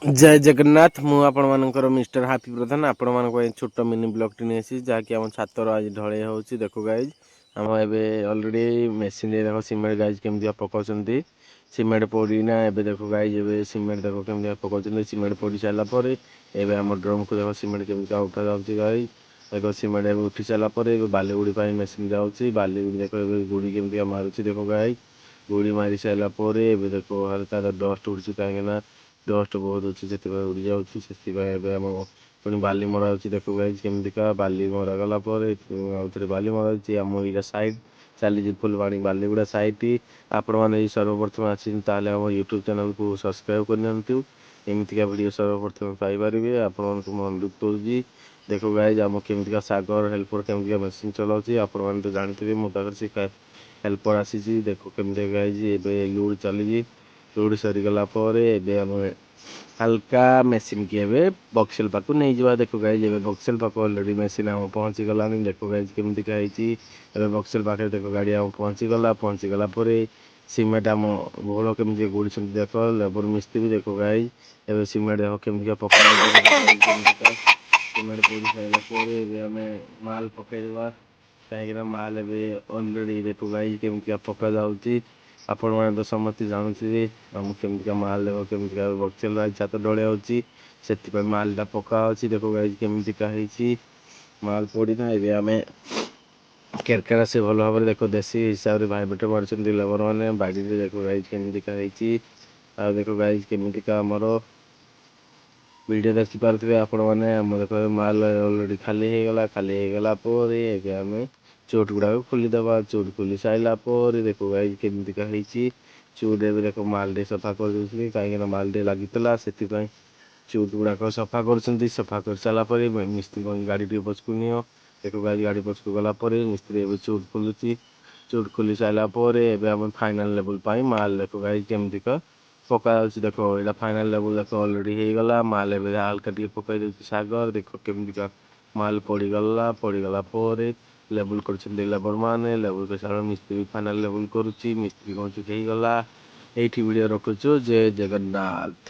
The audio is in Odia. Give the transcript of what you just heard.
ଜୟ ଜଗନ୍ନାଥ। ମୁଁ ଆପଣମାନଙ୍କର ମିଷ୍ଟର ହାପି ପ୍ରଧାନ, ଆପଣମାନଙ୍କ ପାଇଁ ଛୋଟ ମିନି ବ୍ଲଗ୍ଟି ନେଇ ଆସିଛି, ଯାହାକି ଆମ ଛାତର ଆଜି ଢଳେଇ ହେଉଛି। ଦେଖ ଗାଇଜ୍, ଆମ ଏବେ ଅଲରେଡ଼ି ମେସିନ୍ରେ ଦେଖ ସିମେଣ୍ଟ ଗାଇଜ୍ କେମିତିଆ ପକାଉଛନ୍ତି। ସିମେଣ୍ଟ ପଡ଼ିନା ଏବେ ଦେଖ ଗାଇଜ୍, ଏବେ ସିମେଣ୍ଟ ଦେଖ କେମିତିଆ ପକାଉଛନ୍ତି। ସିମେଣ୍ଟ ପଡ଼ି ସାରିଲା ପରେ ଏବେ ଆମ ଡ୍ରମ୍କୁ ଦେଖ ସିମେଣ୍ଟ କେମିତିଆ ଉଠା ଯାଉଛି। ଗାଇଜ୍ ଦେଖ, ସିମେଣ୍ଟ ଏବେ ଉଠି ସାରିଲା ପରେ ଏବେ ବାଲିଗୁଡ଼ି ପାଇଁ ମେସିନ୍ ଯାଉଛି। ବାଲିଗୁଡ଼ି ଦେଖ, ଏବେ ଗୁଡ଼ି କେମିତିଆ ମାରୁଛି। ଦେଖ ଗାଇଜ୍, ଗୁଡ଼ି ମାରି ସାରିଲା ପରେ ଏବେ ଦେଖ ହାଲକା ଡଷ୍ଟ ଉଡୁଛି, କାହିଁକି ନା ଡଷ୍ଟ ବହୁତ ଅଛି, ସେଥିପାଇଁ ଉଡ଼ି ଯାଉଛି। ସେଥିପାଇଁ ଏବେ ଆମ ପୁଣି ବାଲି ମରା ହେଉଛି। ଦେଖ ଗାଇଜ୍, କେମିତିକା ବାଲି ମରାଗଲା ପରେ ଆଉ ଥରେ ବାଲି ମରା ହେଉଛି। ଆମ ଏଇଟା ସାଇଟ୍ ଚାଲିଛି ଫୁଲବାଣୀ ବାଲିଗୁଡ଼ା ସାଇଟ୍। ଆପଣମାନେ ଯଦି ସର୍ବପ୍ରଥମେ ଆସିଛନ୍ତି, ତାହେଲେ ଆମ ୟୁଟ୍ୟୁବ୍ ଚ୍ୟାନେଲ୍କୁ ସବସ୍କ୍ରାଇବ୍ କରିନିଅନ୍ତୁ। ଏମିତିକା ଭିଡ଼ିଓ ସର୍ବପ୍ରଥମେ ପାଇପାରିବେ। ଆପଣମାନଙ୍କୁ ମୁଁ ଅନୁରୋଧ କରୁଛି। ଦେଖ ଗାଇଜ୍, ଆମ କେମିତିକା ସାଗର ହେଲ୍ପର କେମିତିକା ମେସିନ୍ ଚଲାଉଛି, ଆପଣମାନେ ତ ଜାଣିଥିବେ। ମୋ ପାଖରେ ସେ ହେଲ୍ପର ଆସିଛି। ଦେଖ କେମିତିକା ଗାଇଜ୍, ଏବେ ଲୋଡ଼ ଚାଲିଛି। ଲୋଡ଼ ସରିଗଲା ପରେ ଏବେ ଆମେ ହାଲକା ମେସିନ୍ କି ଏବେ ବକ୍ସେଲ ପାଖକୁ ନେଇଯିବା। ଦେଖ ଗାଇଜ୍, ଏବେ ବକ୍ସେଲ ପାଖକୁ ଅଲରେଡ଼ି ମେସିନ୍ ଆମ ପହଞ୍ଚିଗଲାଣି। ଦେଖ ଗାଇଜ୍, କେମିତିକା ହେଇଛି। ଏବେ ବକ୍ସେଲ ପାଖରେ ଦେଖ ଗାଡ଼ି ଆମ ପହଞ୍ଚିଗଲା। ପହଞ୍ଚିଗଲା ପରେ ସିମେଣ୍ଟ ଆମ ଘୋଳ କେମିତି ଗୋଳିଛନ୍ତି ଦେଖ ଲେବର ମିସ୍ତ୍ରୀ। ଦେଖ ଗାଇଜ୍, ଏବେ ସିମେଣ୍ଟ ଦେଖ କେମିତିକା ପକା, କେମିତିକା ସିମେଣ୍ଟ ପଡ଼ି ସାରିଲା ପରେ ଏବେ ଆମେ ମାଲ ପକେଇଦେବା, କାହିଁକିନା ମାଲ ଏବେ ଅଲରେଡ଼ି ଦେଖ ଗାଇଜ୍, କେମିତିକା ପକା ଯାଉଛି। ଆପଣମାନେ ତ ସମସ୍ତେ ଜାଣୁଥିବେ ଆମ କେମିତିକା ମାଲ ଦେଖ କେମିତିକା ବକ୍ସେଲ ଛାତ ଢଳେଇ ହେଉଛି, ସେଥିପାଇଁ ମାଲଟା ପକା ଅଛି। ଦେଖ ଗାଇଜ୍, କେମିତିକା ହେଇଛି ମାଲ ପଡ଼ିନା। ଏବେ ଆମେ କେରକେରା ସେ ଭଲ ଭାବରେ ଦେଖ ଦେଶୀ ହିସାବରେ ଭାଇବ୍ରେଟର ମାରୁଛନ୍ତି ଲେବର ମାନେ ବାଡ଼ିରେ। ଦେଖ ଗାଇଜ୍, କେମିତିକା ହେଇଛି। ଆଉ ଦେଖ ଗାଇଜ୍, କେମିତିକା ଆମର ଭିଡ଼ିଓ ଦେଖିପାରୁଥିବେ ଆପଣମାନେ। ଆମ ଦେଖ ମାଲ ଅଲରେଡ଼ି ଖାଲି ହେଇଗଲା। ଖାଲି ହେଇଗଲା ପରେ ଏବେ ଆମେ ଚୋଟ ଗୁଡ଼ାକ ଖୋଲିଦେବା। ଚୋଟ ଖୋଲି ସାରିଲା ପରେ ଦେଖ ଗାଇଜ୍, କେମିତିକା ହେଇଛି ଚୁଟ। ଏବେ ଦେଖ ମାଲ ଟିକେ ସଫା କରିଦେଉଛନ୍ତି, କାହିଁକିନା ମାଲ ଟିକେ ଲାଗିଥିଲା, ସେଥିପାଇଁ ଚୁଟ ଗୁଡ଼ାକ ସଫା କରୁଛନ୍ତି। ସଫା କରିସାରିଲା ପରେ ମିସ୍ତ୍ରୀ ଗାଡ଼ି ଟିକେ ପଛକୁ ନିଅ। ଦେଖ ଗାଇଜ୍, ଗାଡ଼ି ପଛକୁ ଗଲା ପରେ ମିସ୍ତ୍ରୀ ଏବେ ଚୁଟ ଖୋଲୁଛି। ଚୁଟ ଖୋଲି ସାରିଲା ପରେ ଏବେ ଆମେ ଫାଇନାଲ ଲେବୁଲ ପାଇଁ ମାଲ ଦେଖ ଗାଇଜ୍, କେମିତିକା ପକା ଯାଉଛି। ଦେଖ, ଏଇଟା ଫାଇନାଲ ଲେବୁଲ ଦେଖ ଅଲରେଡ଼ି ହେଇଗଲା। ମାଲ ଏବେ ହାଲକା ଟିକେ ପକାଇ ଦେଉଛି ସାଗର। ଦେଖ କେମିତିକା ମାଲ ପଡ଼ିଗଲା। ପଡ଼ିଗଲା ପରେ ଲେବୁଲ କରୁଛନ୍ତି ଲେବର ମାନେ। ଲେବୁଲ କରିସାରିଲା ମିସ୍ତ୍ରୀ ଫାଇନାଲ ଲେବୁଲ କରୁଛି। ମିସ୍ତ୍ରୀ କହୁଛି ହେଇଗଲା। ଏଇଠି ଭିଡ଼ିଓ ରଖୁଛୁ। ଜୟ ଜଗନ୍ନାଥ।